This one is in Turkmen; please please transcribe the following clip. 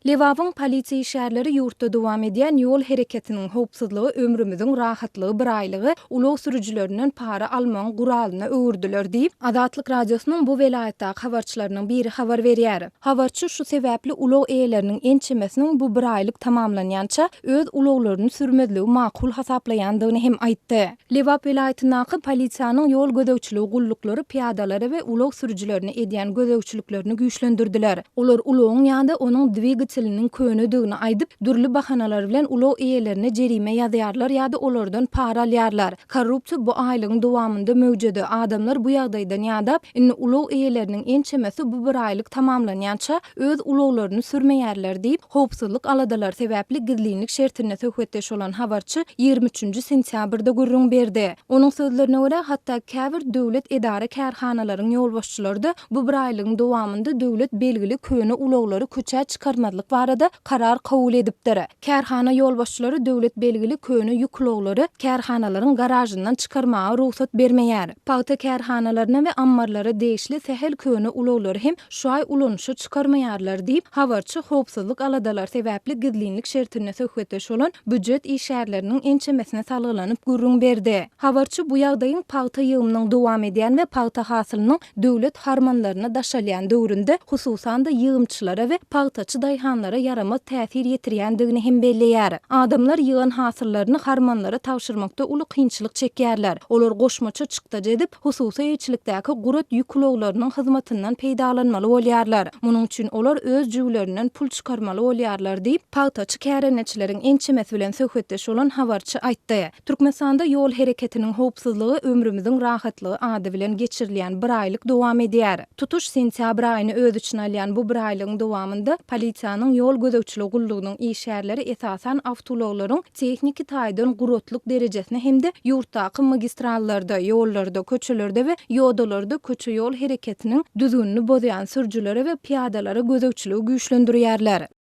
Lebabyň polisiýa işgärleri ýurtda dowam edýän ýol hereketiniň howpsuzlygy ömrümiziň rahatlygy biraýlygy ulag sürüjilerinden para almagyň guralyna öwürdiler diýip, Azatlyk Radiosynyň bu welaýatdaky habarçylarynyň biri habar berýär. Habarçy şu sebäpli ulag eýeleriniň ençemesiniň bu biraýlyk tamamlanýança öz ulaglaryny sürmezligi makul hasaplaýandygyny hem aýtdy. Lebap welaýatyndaky polisiýanyň ýol gözegçiligi gulluklary pyýadalara we ulag sürüjilerine edýän gözegçiliklerini güýçlendirdiler. Olar ulagyň ýa-da onuň dwigateliniň könedigini aýdyp, dürli bahanalar bilen ulag eýelerine jerime ýazýarlar ýa-da olardan para alýarlar. Korrupsiýa bu aýlygyň dowamynda möwjedi. Adamlar bu ýagdaýdan ýadap, indi ulag eýeleriniň ençemesi bu bir aýlyk tamamlanýança öz ulaglaryny sürmeýärler diýip, howpsuzlyk aladalary sebäpli gizlinlik şertinde söhbetdeş bolan habarçy 23-nji sentýabrda gürrüň berdi. Onuň sözlerine görä, hatda käbir döwlet edara-kärhanalaryň ýolbaşçylary-da bu bir aýlygyň dowamynda döwlet belgili köne ulaglary köçä çykarmazlyk barada karar kabul edipdir. Kärhana ýolbaşçylary döwlet belgili köne ýük ulaglary kärhanalaryň garažyndan çykarmaga rugsat bermeýär. Pagta kärhanalaryna we ammarlara degişli sähel köne ulaglary hem şu aý ulanyşa çykarmaýarlar diýip, habarçy howpsuzlyk aladalary sebäpli gizlinlik şertinde söhbetdeş bolan býujet işgärleriniň ençemesine salgylanyp gürrüň berdi. Habarçy bu ýagdaýyň pagta ýygymynyň dowam edýän we pagta hasylynyň döwlet harmanlaryna daşalýan döwründe, hususan-da ýygymçylara we pagtaçy daýhanlara ýaramaz täsir ýetirýändigini hem belleýär. Adamlar ýygan hasyllaryny harmanlara tabşyrmakda uly kynçylyk çekýärler. Olar goşmaça çykdajy edip, hususy eýeçilikdäki gurat ýük ulaglarynyň hyzmatyndan peýdalanmaly bolýarlar. Munuň üçin olar öz jübülerinden pul çykarmaly bolýarlar diýip, pagtaçy kärendeçileriň ençemesi bilen söhbetdeş bolan habarçy aýtdy. Türkmenistanda ýol hereketiniň howpsuzlygy ömrümiziň rahatlygy ady bilen geçirilýän biraýlyk dowam edýär. Tutuş sentýabr aýyny öz içine alýan bu biraýlygyň dowamynda polisiýanyň ýol gözegçiligi gullugynyň işgärleri esasan awtoulaglaryň tehniki taýdan guratlyk derejesine hem-de ýurtdaky magistrallarda, ýollarda, köçelerde we ýodalarda köçe-ýol hereketiniň düzgünini bozýan sürüjilere we pyýadalara gözegçiligi güýçlendirýärler.